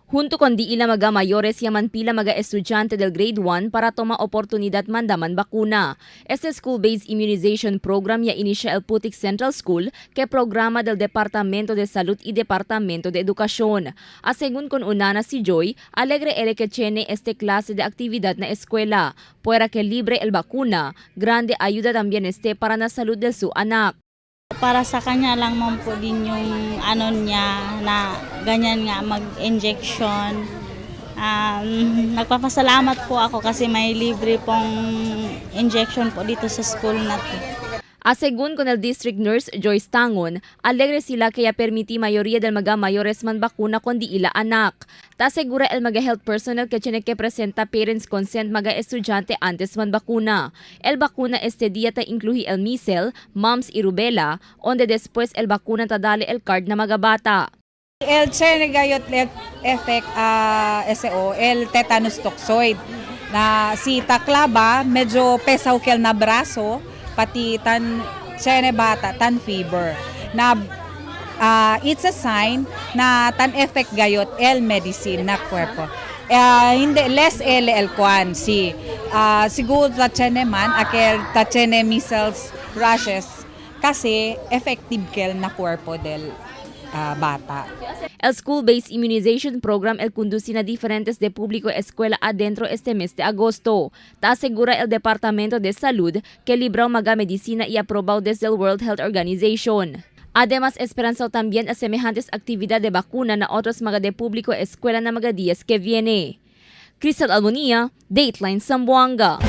Junto con di ila mga mayores ya man pila mga estudyante del grade 1 para toma oportunidad mandaman bakuna. Este school-based immunization program ya inicia el Putik Central School que programa del Departamento de Salud y Departamento de Educación. A según con unana si Joy, alegre ele que tiene este clase de actividad na escuela. Puera que libre el vacuna, grande ayuda también este para na salud de su anak. Para sa kanya lang man po din yung ano niya na ganyan nga mag-injection. Nagpapasalamat po ako kasi may libre pong injection po dito sa school na to. A según con el district nurse Joyce Tangon, alegre sila kaya permiti mayoría del mga mayores man bakuna kundi ila anak. Ta segura el mga health personnel que tiene que presenta parents consent mga estudyante antes man bakuna. El bakuna este día ta incluye el measles, mumps y rubella, onde después el bakuna ta dale el card na mga bata. El Chernigayot effect SO, el tetanus toxoid. Na si taklaba, medyo pesaw kel na braso, pati tan chene bata, tan fever. Na it's a sign na tan effect gayot el medicine na cuerpo. Hindi, less el el kwan si siguro ta chene man akel ta chene measles rashes kasi effective kel na cuerpo del bata. El School-Based Immunization Program el conducina diferentes de público escuela adentro este mes de agosto. Ta asegura el Departamento de Salud que libró maga medicina y aprobado desde el World Health Organization. Además, esperanza también a semejantes actividad de vacuna na otros maga de público escuela na maga días que viene. Crystal Almonia, Dateline Zamboanga.